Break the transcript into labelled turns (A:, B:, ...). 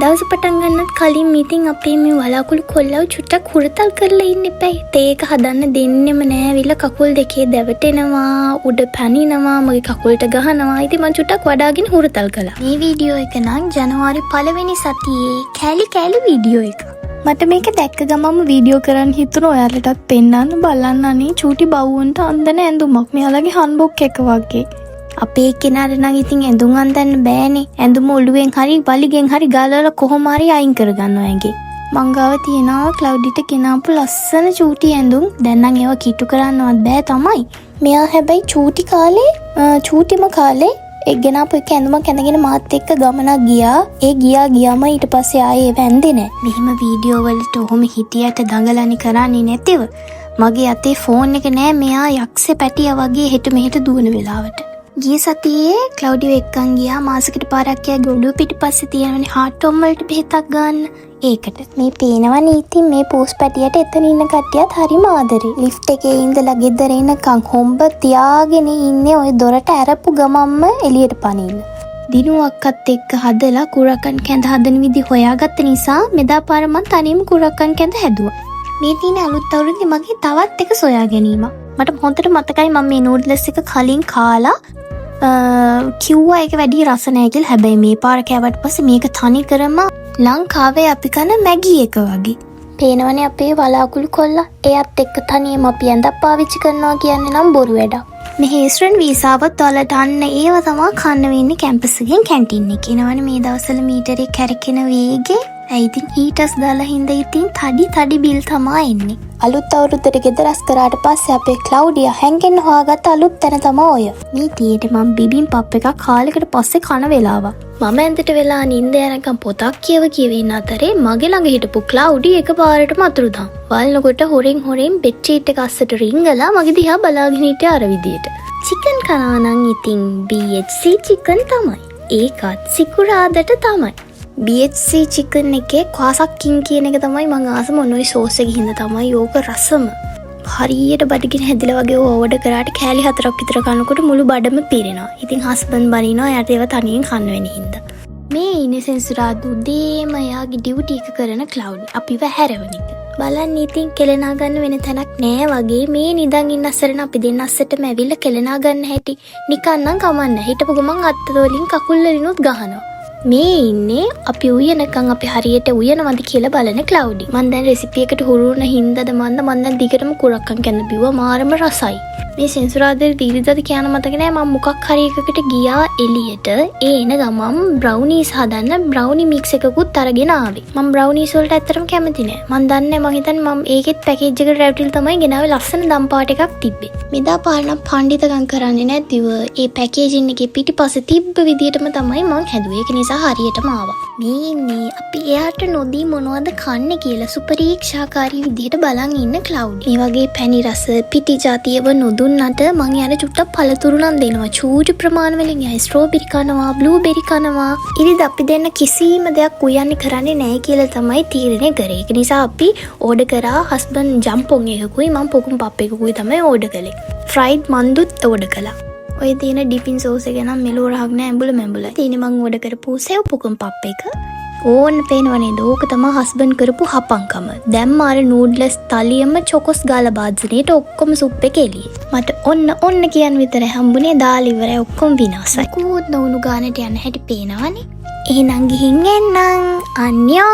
A: දවස පටන් ගන්නත් කලින් ඉතින් අපේ මේ වලාකුළු කොල්ලව චුට්ටක් හුරතල් කරලා ඉන්න එපැයි. තේ එක හදන්න දෙන්නෙම නෑ. ඇවිල්ලා කකුල් දෙකේ දැවටෙනවා, උඩ පනිනවා, මගේ කකුලට ගහනවා. ඉතින් මං චුට්ටක් වඩාගෙන හුරතල් කළා. මේ වීඩියෝ එක නම් ජනවාරි පළවෙනි සතියේ කෑලි කෑලි වීඩියෝ එක.
B: මට මේක දැක්ක ගමන්ම වීඩියෝ කරන්න හිතුණා ඔයාලටත් පෙන්වන්න. බලන්න අනේ, චූටි බව්වන්ට අන්දන ඇඳුමක්, මෙයාලගේ හන්බොක් එක වගේ.
A: අපේ කෙනාට නම් ඉතින් ඇඳුම් අන්දන්න බෑනේ. ඇඳුම ඔළුවෙන් හරි වලිගෙන් හරි ගලවලා කොහොම හරි අයින් කරගන්නවා ඇඟේ.
B: මං ගාව තියෙනවා ක්ලවුඩිට ගෙනාපු ලස්සන චූටි ඇඳුම්. දැන් නම් ඒවා කිට්ටු කරන්නවත් බෑ තමයි.
A: මෙයා හැබැයි චූටි කාලේ, චූටිම කාලේ ඒ ගෙනාපු එක ඇඳුමක් ඇඳගෙන මාත් එක්ක ගමනක් ගියා. ඒ ගියා ගියාම ඊට පස්සේ ආයේ ඒව ඇඳේ නෑ. මෙහෙම වීඩියෝ වලට ඔහොම හිටියට දඟලන්නේ කරන්නේ නැතිව මගේ අතේ ෆෝන් එක නෑ, මෙයා යක්ෂ පැටියා වගේ හෙට මෙහෙට දුවන වෙලාවට. ගිය සතියේ ක්ලවුඩියෝ එක්කන් ගියා මාසෙකට පාරක් එයාගේ ඔළුව පිටිපස්සේ තියෙනවනේ හાર્ට් වලට බෙහෙතක් ගන්න. ඒකට. මේ පේනවනේ ඉතින් මේ පූස් පැටියට එතන ඉන්න කට්ටියත් හරිම ආදරේ. ලිෆ්ට් එකේ ඉඳලා ගෙදර එනකන් හොම්බ තියාගෙන ඉන්නේ ඔය දොරට ඇරපු ගමන්ම එළියට පනින්න.
B: දිනු අක්කත් එක්ක හදලා කුරක්කන් කැඳ හදන විදි හොයාගත්ත නිසා මෙදා පාර මං තනියම කුරක්කන් කැඳ හැදුවා.
A: මේ තියෙන අලුත් අවුරුද්දේ මගේ තවත් එක සොයා ගැනීමක්. මට හොඳට මතකයි මම මේ නූඩ්ල්ස් එක කලින් කාලා කිව්වා ඒක වැඩි රස නෑ කියලා. හැබැයි මේ පාර කෑවට පස්සේ මේක තනිකරම ලංකාවේ අපි කන මැගි එක වගේ. පේනවනේ අපේ වලාකුළු කොල්ලා. එයත් එක්ක තනියම අපි ඇඳක් පාවිච්චි කරනවා කියන්නේ නම් බොරු වැඩක්.
B: මෙහේ ස්ටුඩන්ට් වීසාවත් ඔයාලට අන්න ඒව තමා කන්න වෙන්නේ කැම්පස් එකෙන් කැන්ටින් එකේ. එනවනේ මේ දවස්වල මීටරේ කැරකෙන වේගේ. ඇයි ඉතින් හීටර්ස් දාලා හින්දා ඉතින් තඩි තඩි බිල් තමා එන්නේ.
A: අලුත් අවුරුද්දට ගෙදර අස් කරාට පස්සේ අපේ ක්ලවුඩියා හැංගෙන්න හොයාගත්ත අලුත් තැන තමා ඔය.
B: මේ තියෙන්නේ මං බිබින් පප් එකක් කාලෙකට පස්සේ කන වෙලාවක්.
A: මම ඇඳට වෙලා නින්ද යනකම් පොතක් කියව කියව ඉන්න අතරේ මගේ ළඟ හිටපු ක්ලවුඩි එකපාරටම අතුරුදහන්. බලනකොට හොරෙන් හොරෙන් බෙඩ්ෂීට් එක අස්සට රිංගලා මගේ දිහා බලාගෙන හිටියා අර විදියට. චිකන් කනවා නම් ඉතින් BHC chicken තමයි. ඒකත් සිකුරාදට තමයි. BHC chicken එකේ ක්වාසක් කිං කියන එක තමයි මං ආසම. ඔන්න ඔය සෝස් එක හින්දා තමයි ඕක රසම. හරියට බඩගිනි හැදිලා වගේ ඕඩර් කරාට කෑලි හතරක් විතර කනකොට මුළු බඩම පිරෙනවා. ඉතින් හස්බන්ඩ් බනිනවා එයාට ඒවා තනියෙන් කන්න වෙන හින්දා. මේ ඉන්නේ සෙනසුරාදා උදේම එයාගේ ඩියුටි එක කරන ක්ලවුඩි අපිව හැරවන එක. බලන්න ඉතින් කෙලනා ගන්න වෙන තැනක් නෑ වගේ මේ නිදන් ඉන්න අසරණ අපි දෙන්න අස්සටම ඇවිල්ලා කෙලනා ගන්න හැටි. නිකන් නම් කමක් නෑ. හිටපු ගමන් අත් වලින් කකුල් වලිනුත් ගහනවා. මේ ඉන්නේ අපි උයනකන් අපි හරියට උයනවද කියලා බලන ක්ලවුඩි. මං දැන් රෙසිපි එකට හුරු වුණ හින්දාද මන්ද, මං දැන් දිගටම කුරක්කන් කැඳ බිව්වා, මාරම රසයි. මේ සෙනසුරාදා ඉරිදාද කියන මතක නෑ, මං මොකක් හරි එකකට ගියා එළියට. ඒ එන ගමන් බ්‍රවුනීස් හදන්න බ්‍රවුනි මික්ස් එකකුත් අරගෙන ආවේ. මං බ්‍රවුනීස් වලට ඇත්තටම කැමති නෑ. මං දන්නේ නෑ, මං හිතන්නේ මං ඒකෙත් පැකේජ් එකට රැවටිලා තමයි ගෙනාවේ. ලස්සන දම් පාට එකක් තිබ්බේ. මෙදා පාර නම් පණ්ඩිතකම් කරන්නේ නැතිව ඒ පැකේජින් එකේ පිටිපස්සේ තිබ්බ විදියටම තමයි මං හැදුවේ. ඒක නිසා හරියටම ආවා. මේ ඉන්නේ අපි එයාට නොදී මොනවද කන්නේ කියලා සුපරීක්ෂාකාරී විදියට බලන් ඉන්න ක්ලවුඩ්. මේ වගේ පැණි රස පිටි ජාතියව නොදුන්නට මං එයාට චුට්ටක් පළතුරු නම් දෙනවා. චූටි ප්‍රමාණ වලින්. එයා ස්ට්‍රෝබෙරි කනවා, බ්ලූබෙරි කනවා. ඉරිද අපි දෙන්න කිසිම දෙයක් උයන්නේ කරන්නේ නැහැ කියලා තමයි තීරණය කරේ. ඒක නිසා අපි ඕඩර් කරා හස්බන්ඩ් ජම්පොන් එකකුයි මං පොකුම් පප් එකකුයි තමයි ඕඩර් කළේ. ෆ්‍රයිඩ් මන්දුත් ඕඩර් කළා. ඔය තියෙන ඩිපින් සෝස් එක නම් මෙලෝ රහක් නෑ, ඇඹුල මැඹුලයි. තියෙන්නේ මං ඕඩර් කරපු සෙව් පොකුම් පප් එක. ඕන්න පේනව නේද? ඕක තමයි හස්බන්ඩ් කරපු හපංකම. දැම්ම අර නූඩ්ලස් තලියම චොකොස් ගාලා භාජනේට, ඔක්කොම සුප් එක එළියේ. මට ඔන්න ඔන්න කියන්න විතරයි හම්බුනේ, දාලා ඉවරයි, ඔක්කොම විනාසයි. කුත් නොවුණු ගානට යන හැටි පේනවනේ. එහෙනම් ගිහින් එන්නම්. අන්‍යොං.